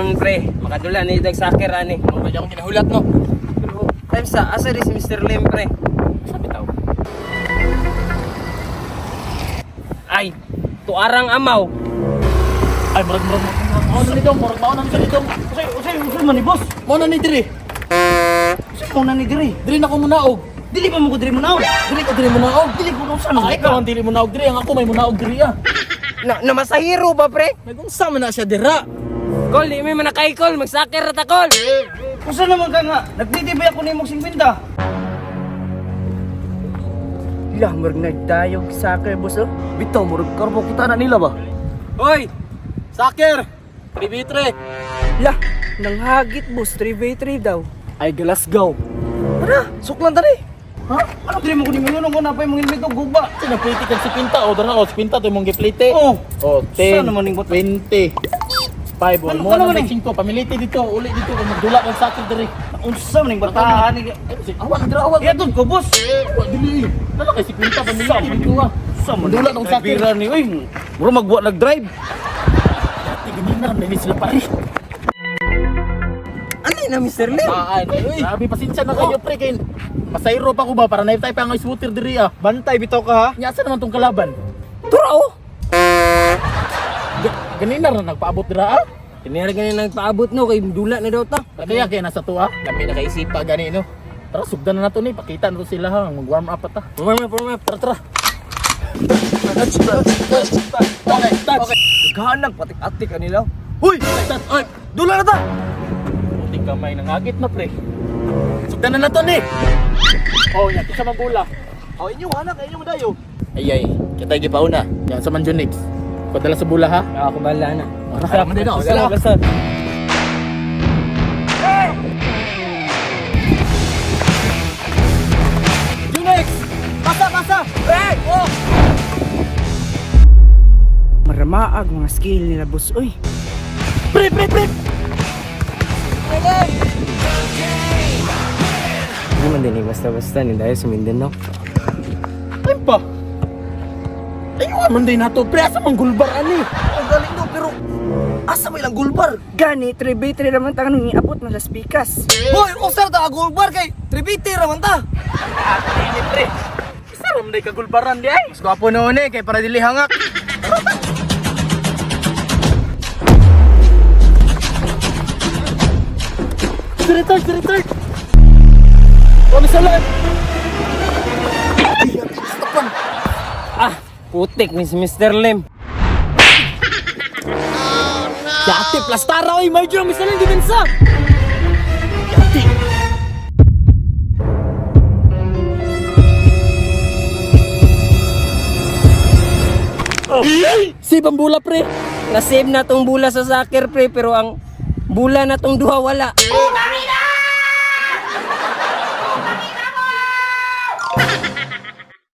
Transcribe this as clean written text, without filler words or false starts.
Karon pre, makadula ni dag soccer ani. Ano ba akong ginahulat no? Pero time sa asa di si Mr. Lim pre. Sabi tao. Ay, tuarang amaw. Ay, murag murag murag. Mao na ni dong, murag mao na ni dong. Usay, usay, usay man ni boss. Mao na ni diri. Usay mo na ni diri. Diri na ko munaog. Dili pa mo ko diri munaw. Diri ko diri munaog. Dili ko unsa man. Ah, ikaw ang dili munaog diri, ang ako may munaog diri ah. Na, namasahiro ba pre? Nagunsa man na siya dira. Kol, di mi manakay kol, mag-soccer ra ta kol. Usa naman ka nga. Nagtitibay ako nimo 50. Lah, murag nagdayog soccer boss oh. Bitaw murag karbo kita na nila ba? Hoy! Soccer! 3v3. Lah, nanghagit boss, 3v3 daw. Ay Glasgow. Tara, suklan tani. Ha? Ano diri mo ko nimo yun kung napay mong helmet og guba. Sino plate kag si Pinta? O dara o si Pinta to imong giplate. Oh. Oh, 10. Saan naman yung bata? 20. 5 Ano- mo ano na man eh? 5 pamiliti dito, uli dito kung magdula kag soccer diri. Unsa man ning bataan ni? Awak dira awak. Iya ko boss. Awak dili. Dala kay si Pinta pamiliti dito ah. Unsa man? Dula tong soccer. Bira ni oy. Mura magwa nag-drive. Dati ganina rin sila pare. Ano na Mr. Lim? Ay, uy. Grabe pasensya na kayo pre kay masayro pa ko ba para naitay pa ang scooter diri ah. Bantay bitaw ka ha. Nya asa naman tong kalaban? Tura oh. Ganina ra nagpaabot dira ah. Tinira gani nagpaabot no kay dula na daw ta. Kaya kaya nasa tuwa, lami na kaisipa gani no. Tara sugdan na nato ni, pakita na to sila ha, mag warm up pa ta. Warm up, warm up. Tara tara. Touch, touch, touch, okay, touch. Okay. Naghanag patik-atik kanila. Huy! Touch, oy. Dula na ta. Puting kamay nangagit na pre. Sugdan na nato ni. Oh, nya kinsa man bola. Oh, inyo hanak, inyo madayo. Ay ay, kita gipauna. Yan sa man Junix. Padala sa bola ha. Ako bahala na. Tara, man din ako. Basta, basta. Junex! Pasa, pasa! Hey! Oh! Maramaag mga skill nila boss oy. Pre, pre, pre. Hindi man din eh, basta-basta ni dahil sa Mindanao. Ay pa. Ayun man din nato pre, asa man gulbar ani. Ang galing no, pero asa may lang gulbar? Gani, 3v3 naman tang nung iabot na Las Pikas. Hoy, usar ta gulbar kay tribite ra man ta. Isa ra man day ka gulbaran di ay. Mas gwapo noon eh kay para dili hangak. Retard, retard. Kami sa live. Ah, putik ni si Mr. Lim. Yati, plastara oy, major ang misalin depensa. Yati. Oh. Si bambula pre. Na-save na tong bula sa soccer pre pero ang bula na tong duha wala.